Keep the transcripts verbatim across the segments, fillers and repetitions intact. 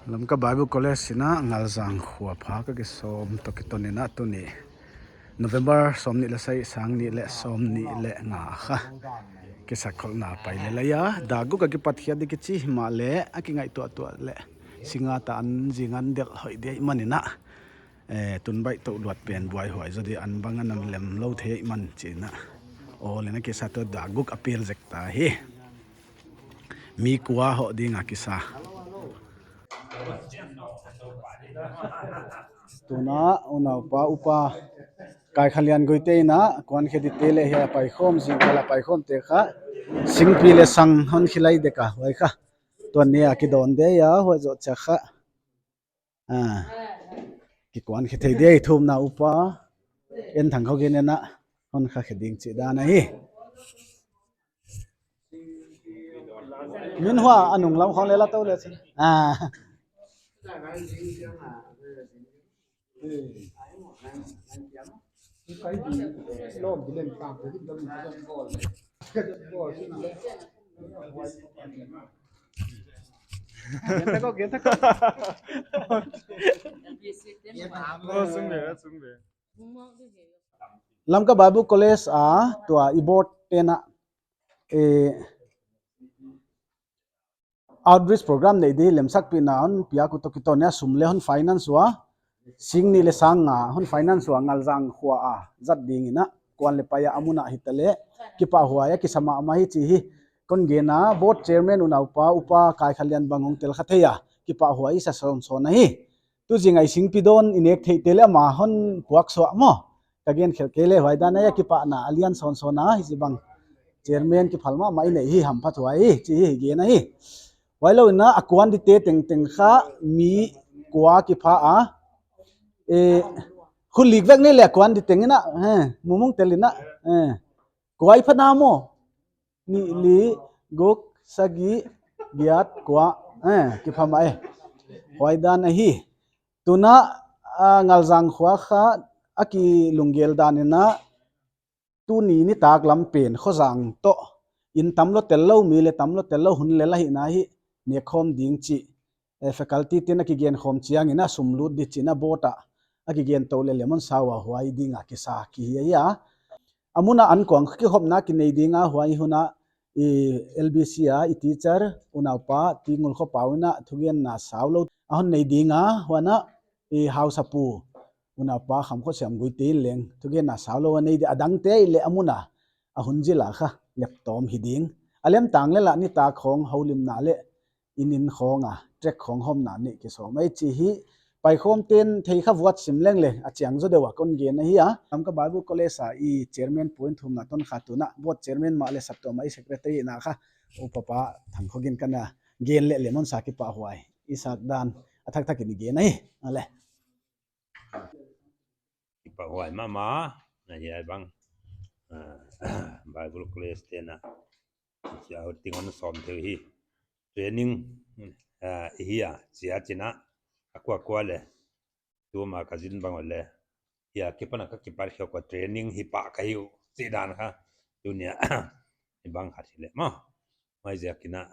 Lamka Bible College in a Ngalzang khua pha ka kisawm toh kiton in a tuni November sawmnih leh sagih, sang nih leh sawmnih leh nga kha kisakholhna pai lel ahi a, dak guk a kipat khiat di kichi, himahleh a kingaihtuahtuah leh singa ta an zinga an delh hoih di ahihman in a, eh, tun baih toh luat pen buaihuai zaw di, an bang a nam lem lou thei ahihman chi in a, awl in a kisa toh dak guk a pel zek ta hi. Mi kua hoh ding a kisa. Tuna unaupa upa Kaikhalian Guite in a kuan khe dite leh hiai a paikhawm, zingkal a paikhawmte kha singpi leh sang hon khilai dek a, huai kha tuan ni a kidawn di ahi a, huai zoh chiang kha, ah, kikuan khe thei di ahi. Thumna upa En Thang Khogin in a hon kha khe ding chih dan ahi. Min hua a nunglam khong leh la tou leh chin. Ah. Lamka Bible College a tua i board te'n a, eh, outreach program neih di lemsakpihna hon piak uh toh kiton in a sum leh hon finance ua, sing nih leh sang nga hon finance ua, Ngalzang khua a zat ding in a kuan leh pai a, a mun a hita leh kipahhuai a kisa mahmah hi chih kon gen a, board chairman unaupa upa Kaikhalian bang hong tel kha thei a, kipahhuai i sa sawnsawn ahi. Tu zing a i singpi dawn i nek theihte leh amah hon puak suah maw. Ka gen khelh kei leh huai dan ahi a, kipahna a lian sawnsawn a, hichibang chairman kiphal mahmah i neih hi hamphathuai hi chih i gen ahi. Huailou in a a kuan dite tengteng kha mi kua kipha a, eh, hun lik vek nei leh a kuan di teng in a, eh, mumung tel in a, eh, kua i pha na maw? Nih, li, guk, sagih, giat, kua, eh, kipha mah e. Huai dan ahi. Tuna, ah, Ngalzang khua kha a kilunggel dan in a, tuni nitaklam pen khozang toh inn tamlou tel lou, mi leh tamlou tel lou, hun lel ahihna hi nek khawm ding chih, eh, faculty te'n a kigen khawm chiang in a sum lut di chih in a board a a kigen toh leh lem hon sa ua, huai ding a kisa kihi ahi a. A mun a ankuang kikhopna kinei ding a, huai hun a i L B C a i teacher unaupa T. Ngulkhopau in a thugenna saulou a hon nei ding a, huan a i hausapu unaupa Khamkhotsiam Guite in leng thugenna saulou a nei di, a dangte leh a mun a a hun zil a kha leptawm hi ding. A lemtang leh lah nitak khong houlimna leh inn inn khong a tract khong hawmna neih kisawm ahi chih hi paikhawmte'n thei kha vuat sim leng leh a chiang zaw deuh a kon gen ahi a. Lamka Bible College a i chairman pu in thumna toh kha tuna board chairman mah leh saptuam a i secretary na kha upa pa Thang Khogin kana gen leh lem hon sa, kipahhuai i sak dan a thakthak in i gen ahi. A leh kipahhuai mahmah, na hiai bang, ah, Bible College te'n a, chia ting hon sawm thei hi. Training, ah, hi a, chia chin a, a kua kua leh, tuma ka zin bang leh, hiai akipan a ka kipat khiak ua training hi pah ka hi uh, chih dan kha, tuni a, i bang khat hi leh maw. Huaiziak in a,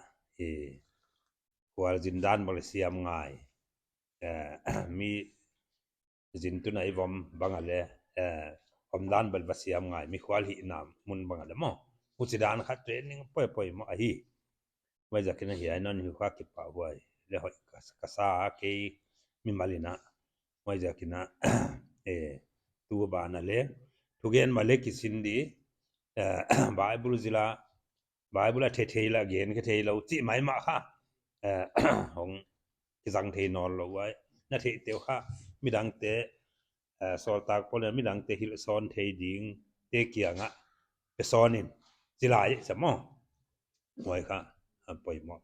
i khual zin dan bang leh siam ngai. Eh, mi zin tuna i vom bang a leh, eh, om dan bang leh va siam ngai, mi khual hihna mun bang a leh maw. Huchi dan kha training poimoh ahi. Huaiziak in a hiai non hi kha kipahhuai leh hoih ka, ka sa a, kei mimal in a. Huaiziak in a, eh, tu ban a leh thugen mah leh kisin di, eh, Bible zil a, Bible a thethei leh gen khe theilou chih maimah kha, eh, hong kizang thei nawnlou uai. Na theihte uh kha midangte, eh, sawltak pawl in midangte hilhsawn thei dingte kiang a pe sawn in, chi lai sa maw. Huai kha a poimoh.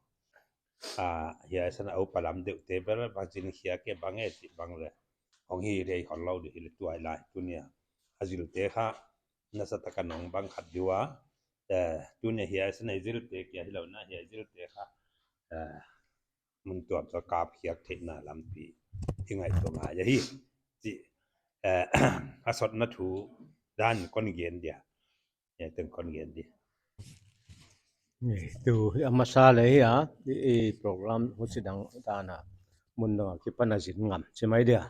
Ah, hiai san a upa lam deuhte bel bang zin khiak e, bang e chih bang leh hong hi rei khol lou di hi leh tuailai. Tuni a a zilte kha nasa tak a nong bang khat di ua. Eh, tuni a hiai san a i zilte kia hilou in a, hiai zilte kha, eh, mun tuam toh kap khiak theihna lampi i ngaihtuah ngai ahi. Chih, eh, a sawtna thu dan kon gen dia. Eh, teng kon gen di. Eh, tu a masa leh hiai, i, i program huchi dan a mun dang a kipan a zin ngam chi mai dia.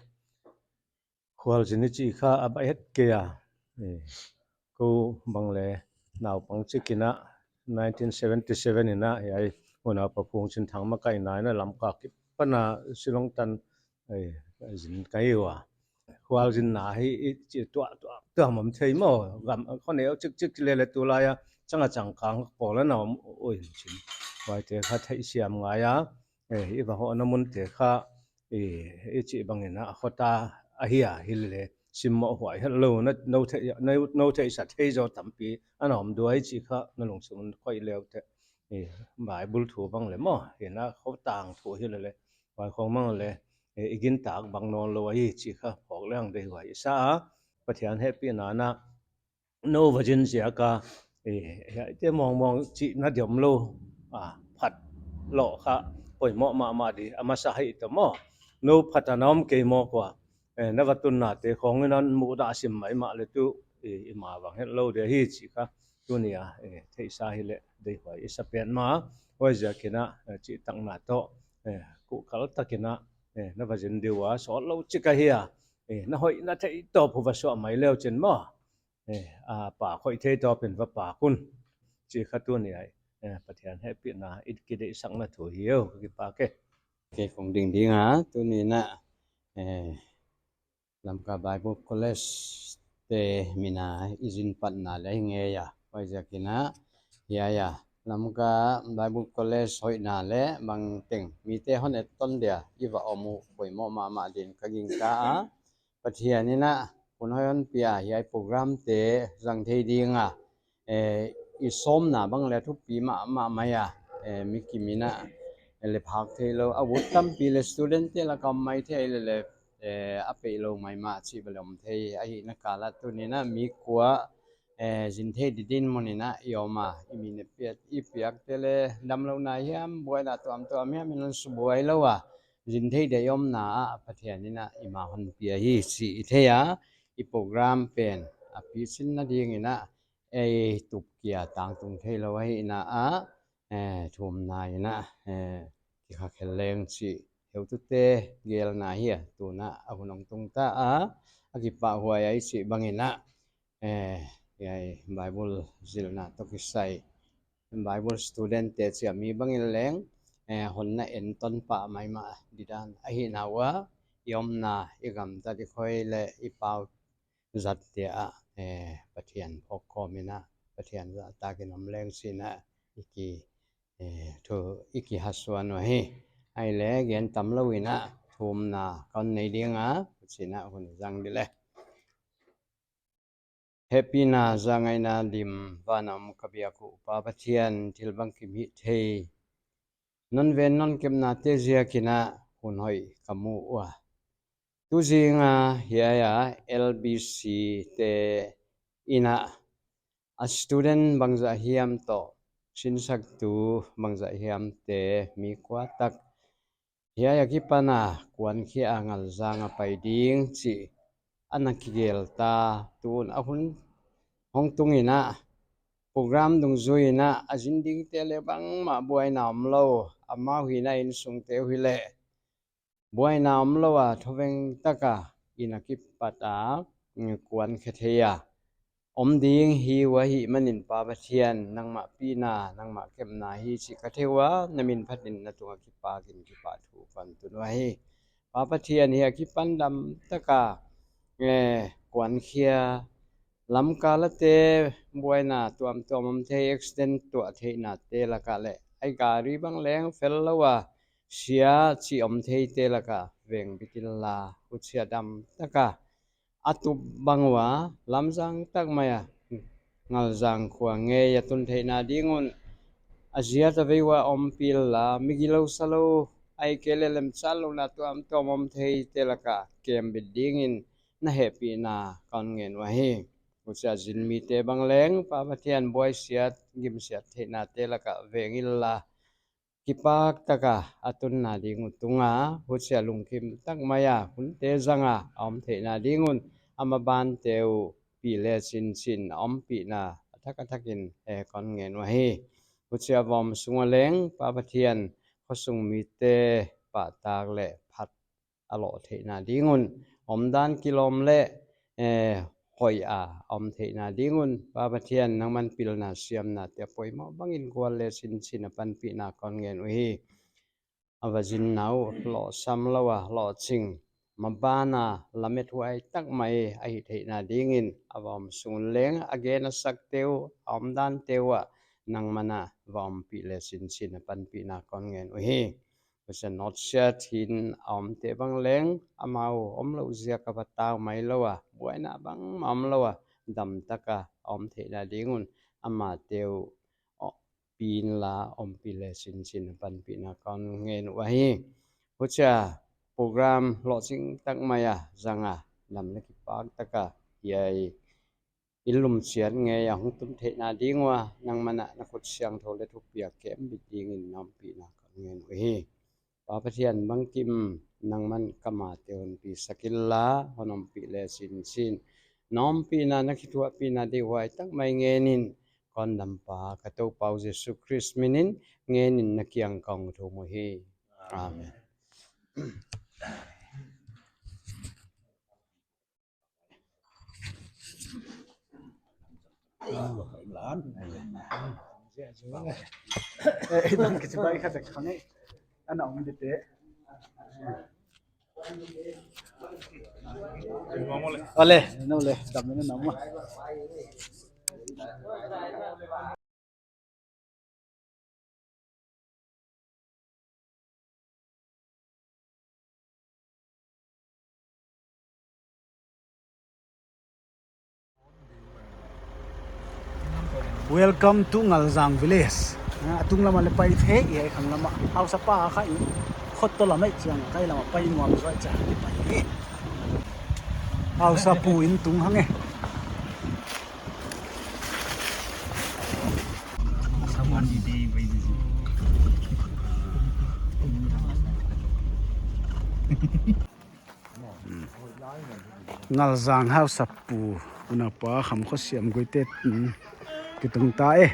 Khualzin i chih kha a baih het kei a. Eh, kou bang leng naupang chik in a nineteen seventy seven in a hiai unaupa Phungchinthang makaihna in a Lamka kipan a Shillong tan, eh, zin ka hi ua. Khualzinna hi i chih tuah tuah tuah mawk thei maw. Gam kho neu chik chik lele tulai a chang a changkang pawl a na om ui chin. Huaite kha theihsiam ngai a. Eh, i va hohna munte kha, eh, i chih bang in a khota ahi a, hilele simmoh huai het lou na, nou thei, nou, nou theihsa thei zaw tampi ana om duai chih kha na lungsim un khoih leu te. Eh, Bible thu bang leng maw, hi na khotang thu hilele, huai khong bang leng, eh, i gintak bang nawnlou ahi chih kha phawk leng deihhuai i sa a. Pathian hehpihna in a nou va zin ziak a, eh, hiaite mawngmawng chihna diam lou, ah, phat lou kha poimoh mahmah di a masa hi ta maw. Nou phat a na om kei mawk ua, eh, na va tunna te khong in a mudah sim maimah leh tu, eh, i ma vang het lou di hi chih kha tuni a, eh, theihsa hileh deihhuai i sa pen mah. Huaiziak in a, eh, chihtakna toh, eh, kuhkal tak in a, eh, na va zin di ua, sawt lou chik ahi a, eh, na hoihna theih tawp uh va suah mai leu chin maw. Eh, a pak hoih thei tawp in va pak un. Chih kha tuni a, eh, Pathian hehpihna i kideihsakna thu hi uh, ka kipak e. Kei kong ding ding a, tuni in a, eh, Lamka Bible College te min a i zin patna leh ngei a. Huaiziak in a, hiai a, Lamka Bible College hoihna leh bangteng mite hon etton dia i va om uh poimoh mahmah din ka gingta a. Pathian in a hun hoih hon pia hiai program te zang thei ding a, eh, i sawmna bang leng thupi mahmah mai a, eh, mi kim in a, eh, leh phak theilou a ut tampi leh student te lak a om maithei lele, eh, a peih lou maimah chih bang leng om thei ahihna kal a tuni in a mi kua, eh, zin thei di dinmun in a i om a, i min i piak, i piak te leh damlouhna hiam, buaina tuamtuam hiam in hon subuai lou a, zin thei di i omna ah Pathian in a i ma hon pia hi chih i thei a, i program pen a pichinna ding in a ei tup kia tangtung theilou ahihna ah, eh, thumna in a, eh, kikha khel leng chih heutute gelna hi a, tun a a hun hong tung ta a, a kipahhuai ahi chih bang in a, eh, hiai Bible zilna toh kisai Bible student te chia mi bang in leng, eh, honna enton pah maimah di dan ahihna ua, i omna, i gamtat, i khoi leh i pau zat te ah, eh, Pathian phawk khawm in a, Pathian zahtak in om leng chi'n a, i ki, eh, thu, i kihasuan uhi. Ahihleh gen tamlou in a, thumna kon nei ding a, chi'n a hun zang di leh. Hehpihna, zangaihna lim, van a om ka biak uh Pa Pathian, thil bangkim hih thei, non ven non kepna te ziak in a hun hoih ka mu ua. Tu zing a hiai a L B C te in a, a student bangzah hiam toh, sinsaktu bangzah hiam te mi kua tak hiai a kipan a kuankhia a Ngalzang a pai ding chih ana kigel ta, tun a hun hong tung in a, program dungzui in a, a zin ding te leh bangmah buaina omlou, amau hihna insung te uh hileh buaina omlou a, thoveng tak a inn a kipat a, mm, kuankhia thei a om ding hi uh ahihman in Pa Pathian, nangmah pina, nangmah kepna hi chih ka thei ua, na min phat in na tung a kipak in kipahthu kon tun uhi. Pa Pathian, hiai a kipan damtak a, eh, kuankhia, Lamka late buaina tuamtuam om thei, accident tuah theihna te lak a leh, ei gari bang leng fel lou a sia chih om thei te lak a veng bit in la, huchia damtak a a tup bang ua, lamzang tak mai a Ngalzang khua ngei a tun theihna ding un, a ziat a vei ua ompih in la, mi gilou salou, ahihkeileh lemchat louhna tuamtuam om thei te lak a kem bit ding in na hehpihna kon ngen uhi. Huchia zin mite bang leng Pa Pathian, buaisiat, gimsiat theihna te lak a veng in la, kipak tak a a tunna ding uh tung a, huchia lungkim tak mai a hunte zang a a om theihna ding un, a maban te uh pi leh chin chin a ompihna a thak a thak in, eh, kon ngen uhi. Huchia vom sung a leng Pa Pathian, khosung mite, pahtak leh phat a loh theihna ding un, omdan kilawm leh, eh, hoih a om theihna ding un, Pa Pathian, nangman pilna siamna te poimoh bangin gual leh sinsin a panpihna kon ngen uhi. A va zinna uh lohsam lou a, lohching, maban a lamethuai tak mai a hih theihna dingin, a va om sung un leng a gen a sakte uh, a omdante uh ah, nangman a va ompih leh sinsin a panpihna kon ngen uhi. Huchiin nawtsiat hi'n a omte bang leng, amau omlouh ziak a va tau mai lou a, buaina bangmah omlou a, damtak a om theihna ding un, amate uh, oh, pi inla, ompih leh sinsin a panpihna kon ngen uhi. Huchia program lohching tak mai a zang a, nam leh kipak tak a hiai inn lum chiat ngei a hong tum theihna ding ua, nangman a na khut siangthou leh thupiak kem bit dingin na ompihna kon ngen uhi. Pa Pathian, bangkim nangman ka mate hon pi sak inla, hon ompih leh sinsin. Na ompihna, na kithuahpihna deihhuai tak mai ngenin, kon dampa ka Toupa uh Jesu Khrist minin ngenin na kiang kong thum uhi. Amen. Eh, eh, dan kichibai khat tak khange. Ana om dite. Ole, no le, dam na nam. Welcome to Ngalzang Village. Ah, a tung lam ah leh pai thei, hiai khang lam ah. Hausapa kha in khot toh lam ah chiang, kai lam ah pai nuam zaw chia pai hi. Hausapu in tung hang e. Ngalzang Hausapu, unaupa Khamkhosiam Guite, mm, kitung ta e.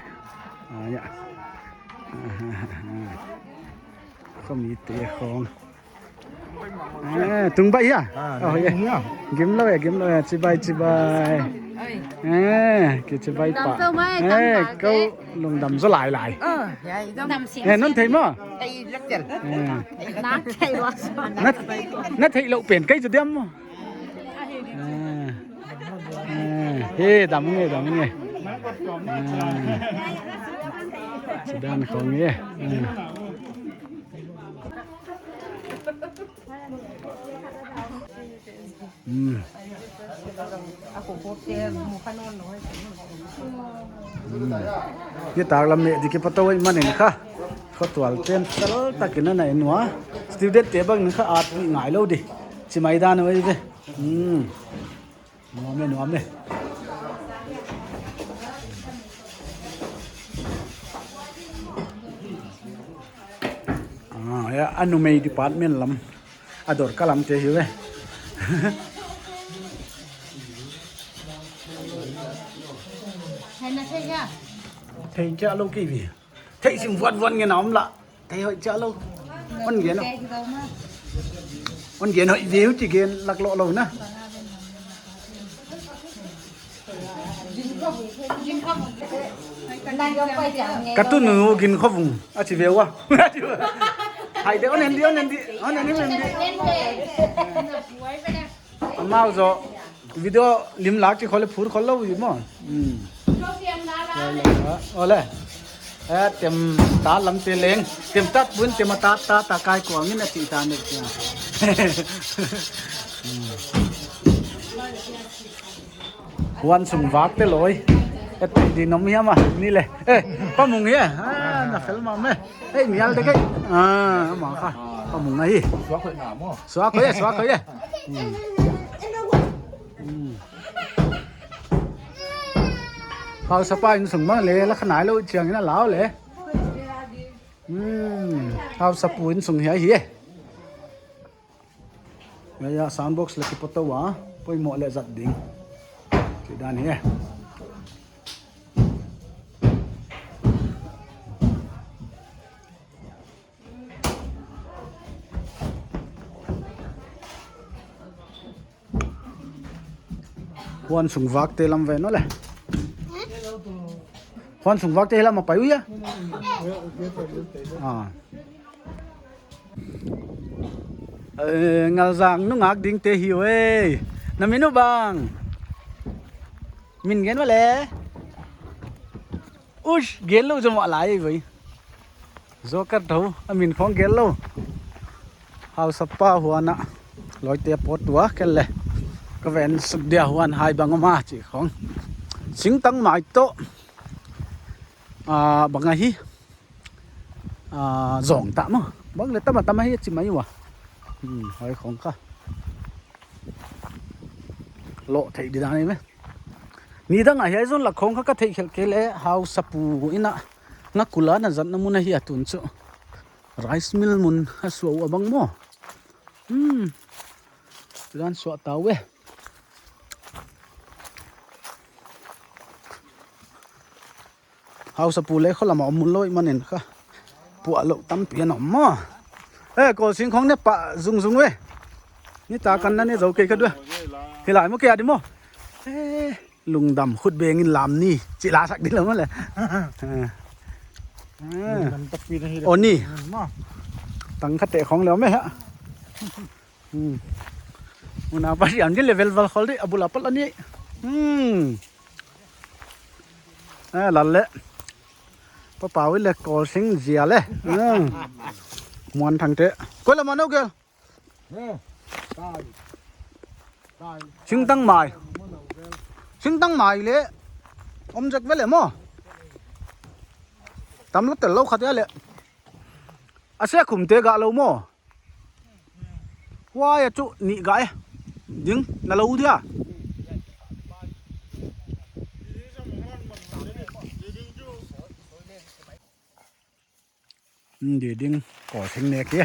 Ah, ya. Khamite khong. Eh, tung baih hia? Ah, oh, ya. Gim lou e, gim lou e, chibai, chibai. Eh, kichibai pa. Eh, kou lungdam zaw lailai. Eh, non thei maw? Eh. Na thei louh pen kei zaw diam maw? Eh, eh, he, dam nge, dam nge. Eh. Chidan khong nge. Eh. Hmm. Hmm. Hiai tak lam meh di kipat tou ahihmanin kha, khotual ten tal takin ana en ua. Student te bang in kha at ngai lou di. Chimai dan uh ahi ve. Hmm. Nuam e, nuam e. Ah, ya, a numei department lam. A dawr ka lam te hi ve. Thei kia lou kei ve. Thei sim vuat vuat ngen a om la. Thei hoih chia lou. On gen o. On gen hoih ve uh chi gen lak lou lou na. Ka tunu Ginkhovung a chi ve ua. Hai de, on en di, on en di, on en di, on en di. Amau zaw video lim lak chi khol leh phur khol lou i maw. Hmm. Ole. Eh, tem ta lam te leng. Tem tat bun, tem a tat, tat, tat kai kuang in a chi ta ne. Hmm. Huan sung vak te loi. Et di nom hiam a ni le. Eh, Pa Mung hia. Ah, na fel mah me. Eh, mial de kei. Ah, ma kha. Pa Mung ahi. Suak khoi na mo. Suak khoi, suak khoi. Hmm. Hmm. Hausapa in sung mah le, la khanai lou chiang in a lau le. Hmm. Hausapu in sung hi ahi e. Ya, ya, sound box leh kipat tou a, poimoh leh zat ding. Chidan hi e. Huan sung vak te lam ve no le. Huan sung vak te lam a pai uh ia. Ah. Eh, Ngalzang nungak ding te hi uh e. Na min uh bang? Min gen ua le. Ush, gen lou zom a lai voi. Joker tho, a min khong gen lou. Hausapa huan a. Lawite pawt ua, kei le. Ka ven suk dia huan hai bang om a chih khong. Singtang mai toh. Ah, bang ahi. Ah, zong ta maw. Bang le tam a tam ahi chi mai ua. Hmm, hai khong kha. Loh thei di dan ahi ve. Nidang a hiai zon lak khong kha ka theih khelh kei le, Hausapu in a nga kul a na zatna mun ahi a tun chu. Rice mill mun a suah ua bang maw. Hmm. Tudan suah ta uh e. Hausapu le kho lam a om lou manin kha. Puah lou tampi a om maw. Eh, kawlsing khong ne pah zungzung ve. Nitak a na ne zou kei kha dua. Hi lai maw kei a di maw. Eh, lungdam khut beng in lam ni. Chi la sak di lou maw le. Eh. Eh. Lungdam tak pi na hi le. O ni. Maw. Tang kha te khong le om e ha. Hmm. Unaupa siam di level val khol di, a bul a pat la ni. Hmm. Eh, lal le. Pa Pau le kawlsing zia le. Hmm. Muanthangte. Koi lam a nou gel. Eh, tai. Tai. Singtang mai. Singtang mai le. Om zek ve le maw. Tam lou tel lou khat ia le. A se khum te gah lou maw. Huai a chu nih gah e. Ding, na lou dia. Hmm, di ding, kawlsing ne ki.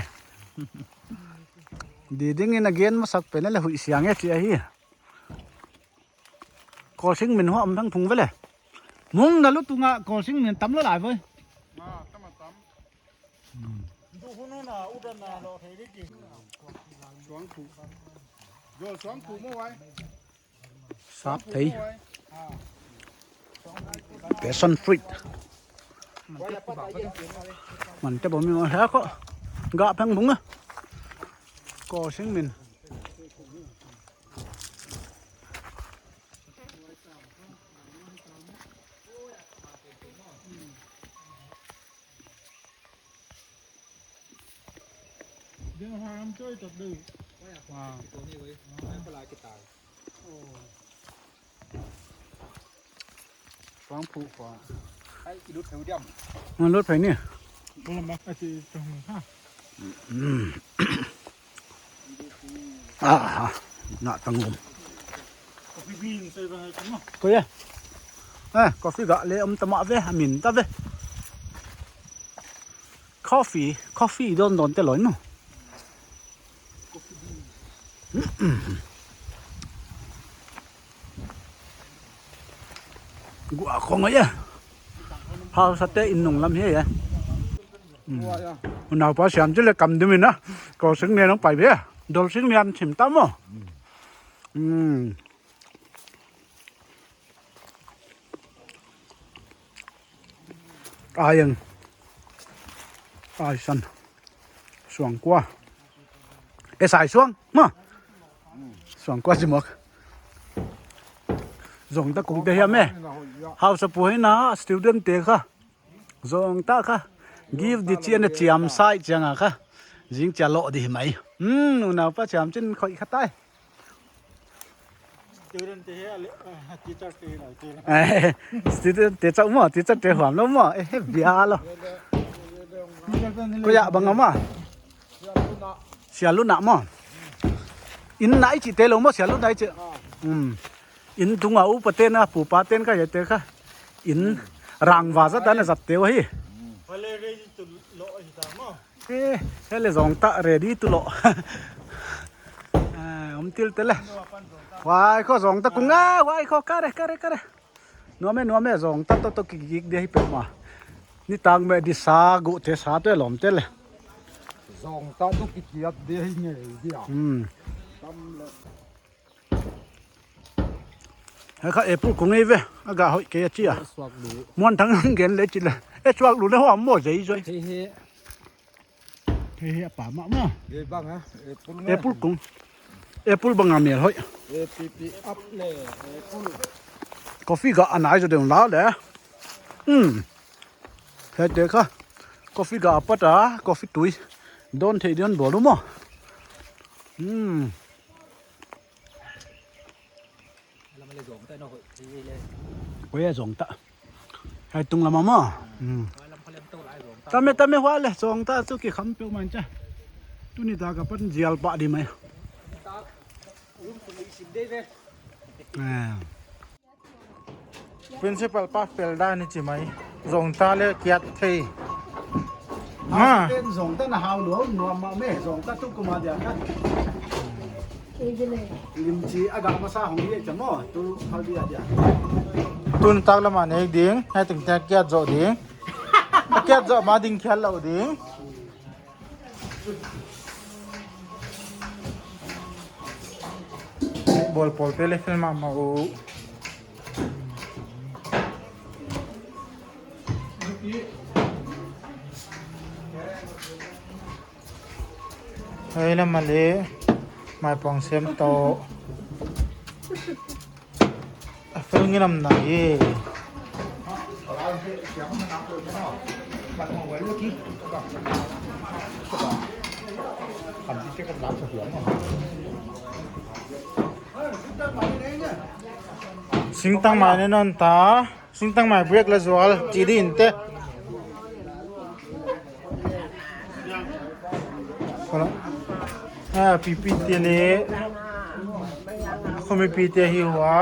Di ding in a gen masak pen le huih siang e chi ahi. Kawlsing min hua om thang phung ve le. Mung na lu tunga kawlsing min tam lou lai voi. Ah, tam a tam. Hmm. Suang phu. Yo, suang phu mo wai. Sap thei. Passion fruit. Man te bom mi ma ha ko. Gah phang bung a. Kawlsing min. Wow. Suang phu khua. Ai, i lut pheu diam. Ngan lut phei ni. Bom ba, a ti tong ha. Mm. Ah, na tang um. Coffee bean sai ba hai tama. Ko ye. Eh, coffee gah le om tama ve, a min ta ve. Coffee, coffee don don te loi no. Gua khong ai e. Hausa te inn nung lam hi e. Hmm. Unaupa siam chih le kam dim in a. Kawlsing ne nong pai ve. Dolsing ne an chim ta maw. Hmm. Ai ang. Ai san. Suang kua. E sai suang. Ma. Suang kua si mok. Zong ta kung te hiam e. Hausa pu hi na student te kha. Zong ta kha. Give di chian a chiam sai chiang a kha. Zing chia lo di mai. Hmm, unaupa chiam chin khoi kha tai. Student te he ale, ah, teacher te he lai te. Eh, student te chau maw, teacher te huam lou maw. Eh, he bia lou. Ko ya bang maw. Sialu na maw. Inn nai chi te lou maw, sialu nai chi. Hmm. Inn tunga upa ten a, pupa ten kha ye te kha. Inn rangva zat ana zat te uh hi. Pale ready to lo hi ta maw. Eh, hele zong ta ready to lo. Eh, om til te le. Huai kho zong ta kung a, huai kho kare, kare, kare. Nuam e, nuam e, zong ta to to kik kik dia hi pe ma. Nitang me di sa gu te sa te lom te le. Zong ta to kik kiat dia hi ngei dia. Hmm. Tam le. Hiai kha apple kung ei ve, a gah hoih kei a chi a. Suak lu. Muanthang gen le chi le. E suak lu le hua mo zei zoi. Hei hei. Hei hei a pa mah mah. Hei bang a, apple nge. Apple kung. Apple bang a mel hoih. A P P up le, apple. Coffee gah a nai zaw deuh la le. Hmm. Hiaite kha. Coffee gah a pat a, coffee tui. Dawn thei di'n bawl uh maw. Hmm. Koi a zong ta. Hiai tung lam a maw. Hmm. Tame, tame hua le, zong ta chu ki kham peuhmah in chia. Tuni tak a pan zial pah di mai. Ah. Principal pa pel dan i chi mai. Zong ta le kiat thei. Ma. Pen zong ta na hau lou, nuam mah me, zong ta tu kuma dia ka. Lim chi a gah masa hong ye cha mo, tu hal dia dia. Tun tak lam a nei ding, hiai teng te kiat zoh ding. Kiat zoh ma ding khial lou ding. Bawl pawl pe le fel mahmah uh. Hei lam a le, mai pawng sem toh. A fel ngilam na ye. Singtang mai ne non ta. Singtang mai buek la zual, chi di inte. Kolo. Ah, pipi te le. Khomipi te hi hua.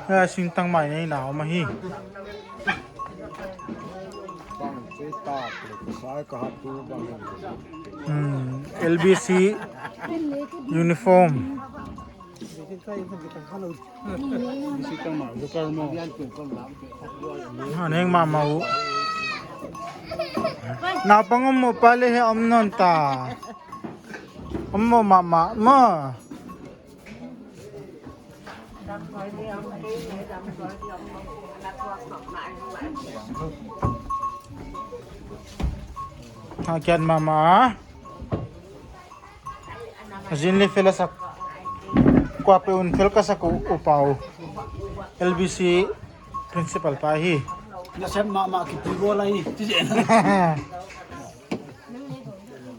Ah, singtang mai nei na om ahi. Hmm, L B C uniform. Haneng mahmah uh. Naupang om mo pa le he om non ta. Om mo mahmah ma. Ha kiat mahmah. Zin le fel a sak. Kuapeuh in fel ka sak uh, upa uh. L B C principal pa hi. Nasem mahmah kipi bawl ahi.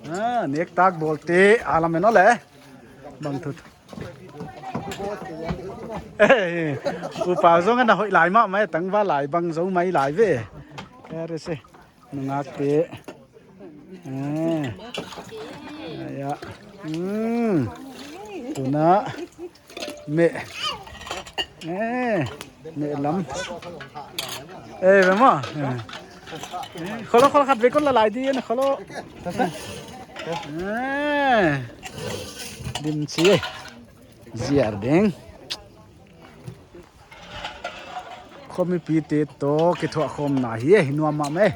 Ah, nek tak bawl te, alam en ole. Bang thut. Eh, upa zong ana hoih lai mahmah, tangval lai bang zong mai lai ve. Kare se. Nungak te. Eh. Ya. Hmm. Tuna. Me. Eh. Me lam. Eh, ve maw. Eh. Eh, kholo, kholo khat ve kon la lai di na kholo. Eh. Dim chi. Ziar ding. Khomipi te toh kithuah khawmna hi e, nuam mah me.